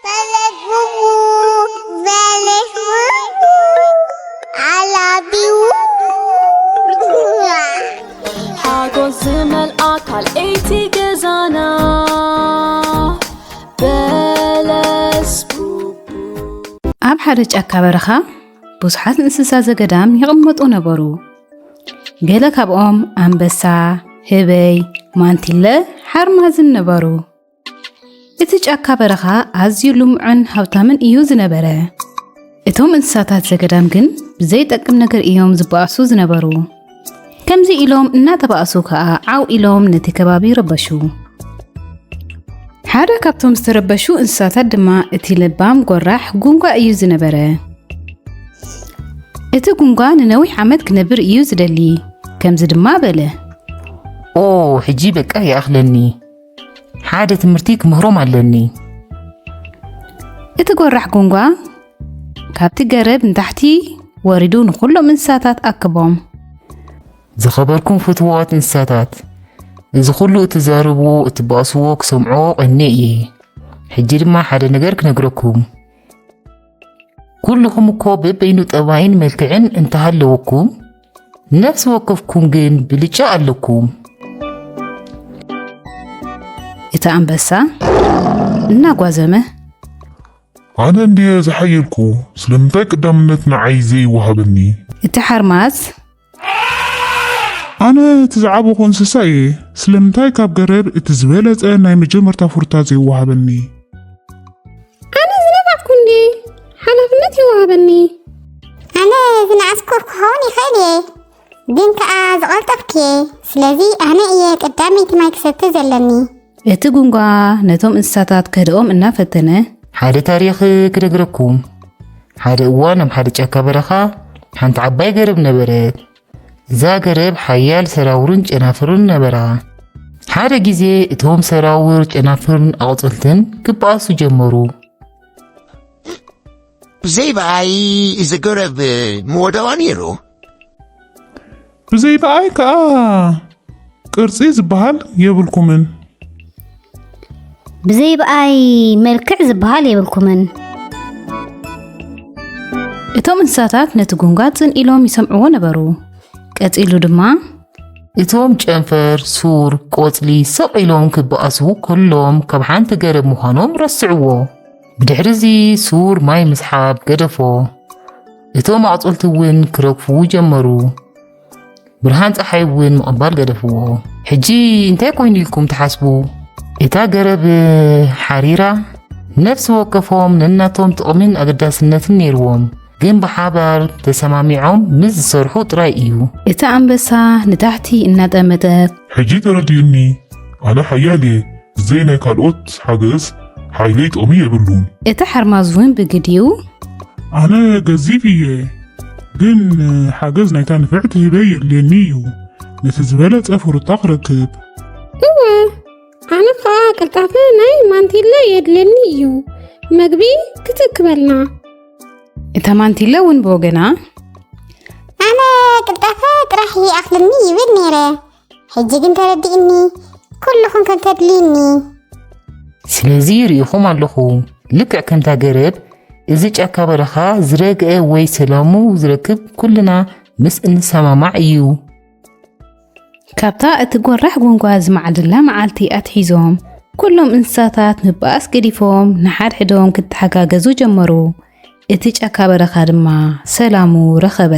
በለስ ቡቡ፣ በለስ ቡቡ፣ I love you። ሓጎስ ዝመልኣ ካልኣይቲ ገዛና በለስ ቡቡ። ኣብ ሓደ ጫካ በረኻ ብዙሓት እንስሳ ዘገዳም ይቕመጡ ነበሩ። ገለ ካብኦም ኣንበሳ፣ ህበይ፣ ማንቲለ፣ ሓርማዝን ነበሩ። እቲ ጫካ በረኻ ኣዝዩ ልሙዕን ሃብታምን እዩ ዝነበረ። እቶም እንስሳታት ዘገዳም ግን ብዘይጠቅም ነገር እዮም ዝበኣሱ ዝነበሩ። ከምዚ ኢሎም እናተባኣሱ ከኣ ዓው ኢሎም ነቲ ከባቢ ረበሹ። ሓደ ካብቶም ዝተረበሹ እንስሳታት ድማ እቲ ለባም ጎራሕ ጉንጓ እዩ ዝነበረ። እቲ ጉንጓ ንነዊሕ ዓመት ክነብር እዩ ዝደሊ። ከምዚ ድማ በለ። ኦ፣ ሕጂ በቃ ይኣኽለኒ። ሓደ ትምህርቲ ክምህሮም ኣለኒ። እቲ ጎራሕ ጉንጓ ካብቲ ገረብ ንታሕቲ ወሪዱ ንኹሎም እንስሳታት ኣክቦም። ዝኸበርኩም ፍትዋት እንስሳታት፣ እዚ ኩሉ እትዛረብዎ እትባእስዎ ክሰምዖ ቀንየ እየ። ሕጂ ድማ ሓደ ነገር ክነግረኩም። ኩልኹም እኮ በበይኑ ጠባይን መልክዕን እንተሃለወኩም፣ ነፍሲ ወከፍኩም ግን ብልጫ ኣለኩም። እቲ ኣንበሳ እናጓዘመ። ኣነ እንድየ ዝሓየልኩ፣ ስለምንታይ ቀዳምነት ንዓይ ዘይወሃበኒ? እቲ ሓርማዝ። ኣነ እቲ ዝዓበኹ እንስሳ እየ፣ ስለምንታይ ካብ ገረብ እቲ ዝበለጸ ናይ መጀመርታ ፍሩታ ዘይወሃበኒ? ኣነ ዝነፋዕኩ እንድየ ሓላፍነት ይወሃበኒ። ኣነ ዝነኣስኩ ክኸውን ይኽእል እየ፣ ግን ከኣ ዝቐልጠፍኩ እየ። ስለዚ ኣነ እየ ቀዳመይቲ ማይ ክሰቲ ዘለኒ። እቲ ጉንጓ ነቶም እንስሳታት ከህድኦም እናፈተነ። ሓደ ታሪኽ ክነግረኩም። ሓደ እዋን ኣብ ሓደ ጫካ በረኻ ሓንቲ ዓባይ ገረብ ነበረት። እዛ ገረብ ሓያል ሰራውርን ጨናፍርን ነበራ። ሓደ ግዜ እቶም ሰራውር፣ ጨናፍርን ኣቑጽልትን ክበኣሱ ጀመሩ። ብዘይ ብኣይ እዚ ገረብ ምወደዋ ነይሩ። ብዘይ ብኣይ ከኣ ቅርጺ ዝበሃል የብልኩምን። ብዘይ ብኣይ መልክዕ ዝበሃል የብልኩምን። እቶም እንስሳታት ነቲ ጉንጓ ጽን ኢሎም ይሰምዕዎ ነበሩ። ቀጺሉ ድማ። እቶም ጨንፈር፣ ሱር፣ ቆጽሊ ስቕ ኢሎም ክበኣሱ ከሎም ካብ ሓንቲ ገረብ ምዃኖም ረስዕዎ። ብድሕሪ እዚ ሱር ማይ ምስሓብ ገደፎ። እቶም ኣቑጽልቲ እውን ክረግፉ ጀመሩ። ብርሃን ጸሓይ እውን ምቕባል ገደፍዎ። ሕጂ እንታይ ኮይኑ ኢልኩም ትሓስቡ? እታ ገረብ ሓሪራ። ነፍሲ ወከፎም ነናቶም ጥቕምን ኣገዳስነትን ነይርዎም፣ ግን ብሓባር ተሰማሚዖም ምስ ዝሰርሑ ጥራይ እዩ። እቲ ኣንበሳ ንታሕቲ እናጠመተ። ሕጂ ተረዲኡኒ። ኣነ ሓያል እየ። ብዘይ ናይ ካልኦት ሓገዝ ሓይለይ ጥቕሚ የብሉን። እቲ ሓርማዝ እውን ብግዲኡ። ኣነ ገዚፍ እየ፣ ግን ሓገዝ ናይታ ንፍዕቲ ህበይ የድልየኒ እዩ፣ ነቲ ዝበለጸ ፍሩታ ክረክብ። እወ፣ ኣነ ኸኣ ቅልጣፈ ናይ ማንቲለ የድልየኒ እዩ፣ መግቢ ክትእክበልና። እታ ማንቲለ እውን ብወገና። ኣነ ቅልጣፈ ጥራሕ ይኣኽለኒ ይብል ነይረ፣ ሕጂ ግን ተረዲእኒ፣ ኩልኹም ከም ተድልዩኒ። ስለዚ ርኢኹም ኣለኹም፣ ልክዕ ከምታ ገረብ፣ እዚ ጫካ በረኻ ዝረግአ ወይ ሰላሙ ዝረክብ ኩልና ምስ እንሰማማዕ እዩ። ካብታ እቲ ጎራሕ ጉንጓ ዝመዓልላ መዓልቲ ኣትሒዞም፣ ኩሎም እንስሳታት ምብኣስ ገዲፎም ንሓድሕዶም ክተሓጋገዙ ጀመሩ። እቲ ጫካ በረኻ ድማ ሰላሙ ረኸበ።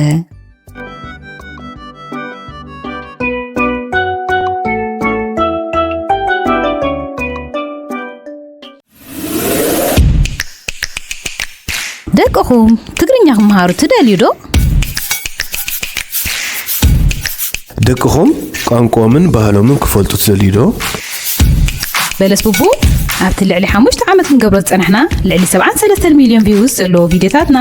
ደቅኹም ትግርኛ ክመሃሩ ትደልዩ ዶ? ደቅኹም ቋንቋኦምን ባህሎምን ክፈልጡ ትደልዩ ዶ? በለስ ቡቡ ኣብቲ ልዕሊ ሓሙሽተ ዓመት ክንገብሮ ዝጸናሕና ልዕሊ ሰብዓን ሰለስተን ሚልዮን ቪውስ ዘለዎ ቪድዮታትና፣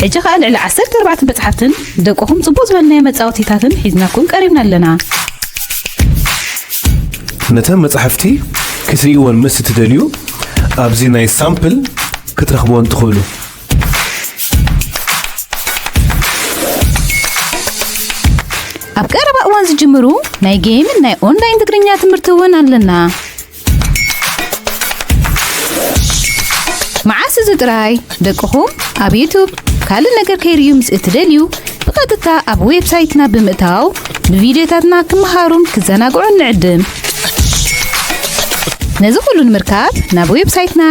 ሕጂ ኸኣ ልዕሊ ዓሰርተ ኣርባዕተ መጻሕፍትን ደቅኹም ጽቡቕ ዝበልናዮ መጻወቲታትን ሒዝናኩም ቀሪብና ኣለና። ነተን መጻሕፍቲ ክትርእይወን ምስ እትደልዩ፣ ኣብዚ ናይ ሳምፕል ክትረኽብወን ትኽእሉ። ኣብ ቀረባ እዋን ዝጅምሩ ናይ ጌምን ናይ ኦንላይን ትግርኛ ትምህርቲ እውን ኣለና። ጥራይ ደቅኹም ኣብ ዩቱብ ካልእ ነገር ከይርእዩ ምስ እትደልዩ፣ ብቐጥታ ኣብ ዌብሳይትና ብምእታው ብቪድዮታትና ክመሃሩን ክዘናግዑን ንዕድም። ነዚ ኩሉ ንምርካብ ናብ ዌብሳይትና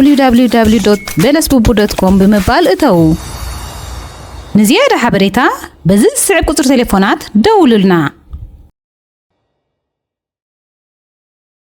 www.belesbubu.com ብምባል እተዉ። ንዝያዳ ሓበሬታ በዚ ዝስዕብ ቁጽሪ ቴሌፎናት ደውሉልና።